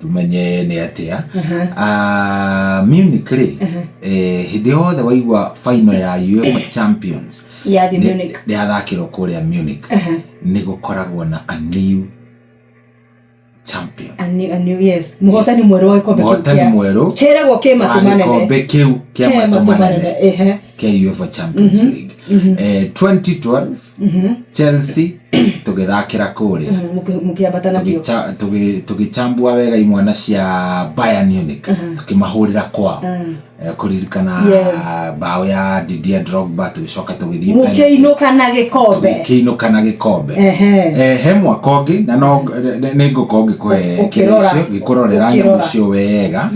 Tumenye nĩ atĩa. Ah, Munich rĩ, hĩndĩ yothe waigua final ya UEFA Champions Yathiĩ Munich. Yathakĩrwo kũrĩa Munich, nĩ gũkoragwo na a new champion. A new, yes, mũhotani mwerũ wa gĩkombe kĩu. Mũhotani mwerũ kĩragwo kĩ matũ wa manene. Gĩkombe kĩu kĩa Kĩa matũ matũ manene manene, ehe. Kĩa UEFA Champions League. 2012 Chelsea tũgĩthakĩra kũrĩa. Mũkĩambata nakĩo. Tũgĩchambua wega imwana cia Bayern Munich, tũkĩmahũrĩra kwao. Kũririkana bao ya Didier Drogba, tũgĩcoka tũgĩthiĩ penalty. Mũkĩinũka na gĩkombe. Tũgĩkĩinũka na gĩkombe. He mwaka ũngĩ na no nĩ ngũkorwo ngĩkũhe Ũkĩrora. kĩrĩa icio, ngĩkũrorera nyamũ Ũkĩrora. icio wega.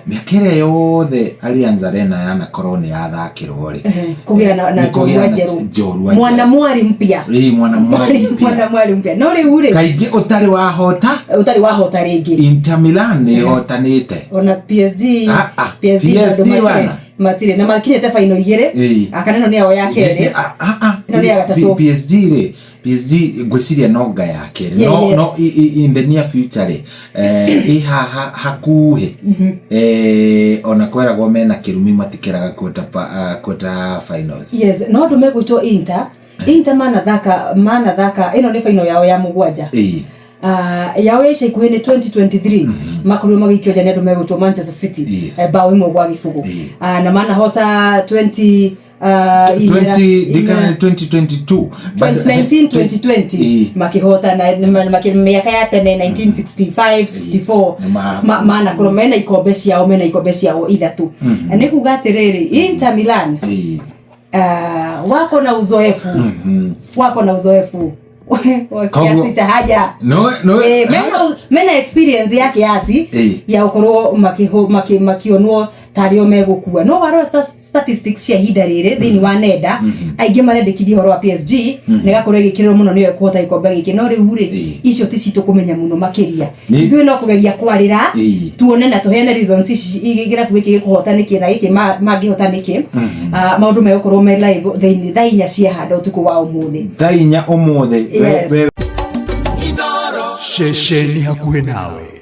Mĩaka ĩrĩa yothe Allianz Arena yanakorwo nĩ yathakĩrwo rĩ, Kũgĩa na nĩ kũgĩa njorua na njerũ. Njorua Mwana njerũ. mwari mpya. Ĩĩ, mwana mwari mpya. Mwana mwari mpya, no rĩu rĩ, kaingĩ ũtarĩ wahota. Ũtarĩ wahota rĩngĩ. Inter Milan nĩ ĩhotanĩte. Ona PSG. Ah, ah, PSG PSG bado matirĩ wana. Matirĩ na makinyĩte final igĩrĩ. Akana ĩno nĩ yao ya kerĩ. Ah, ah, ah, Ĩno nĩ ya gatatũ. PSG rĩ, PSG ngwĩciria no nga ya kerĩ. No no in the near future rĩ, ĩ haha hakuhĩ, ona kweragwo mena kĩrumi matikĩraga quarter finals. Yes, no andũ megwĩtwo Inter manathaka ĩno nĩ final yao ya mũgwanja. Yao ya ica ikuhĩ nĩ 2023, makorirwo magĩikio nja nĩ andũ megwĩtwo Manchester City bao 1-0. Na manahota 20 20 ndikana 2022 2019, 2020. Makĩhota na mĩaka ya tene 1965, 64. Manakorwo mena ikombe ciao ithatũ. Na nĩ kuga atĩrĩrĩ, Inter Milan wako na uzoefu, wako na uzoefu wa kiasi cha haja. No. Mena experience ya kiasi ya gũkorwo makĩonwo tarĩ o megũkua. No warora statistics cia ihinda rĩrĩ thĩinĩ wa nenda, aingĩ marendekithia ũhoro wa PSG na ĩgakorwo ĩgĩkĩrĩrwo mũno nĩyo ĩkũhota gĩkombe gĩkĩ. No rĩu rĩ, icio ti citũ kũmenya mũno makĩria. Ithuĩ no kũgeria kwarĩra tuone na tũheane reasons ici kĩrabu gĩkĩ gĩkũhota nĩkĩ na gĩkĩ mangĩhota nĩkĩ. Ah, maũndũ megũkorwo me live thĩinĩ thaa 4 cia handa ũtukũ wa ũmũthĩ. Thaa 4 ũmũthĩ. Yes. Ceceni hakuhĩ nawe.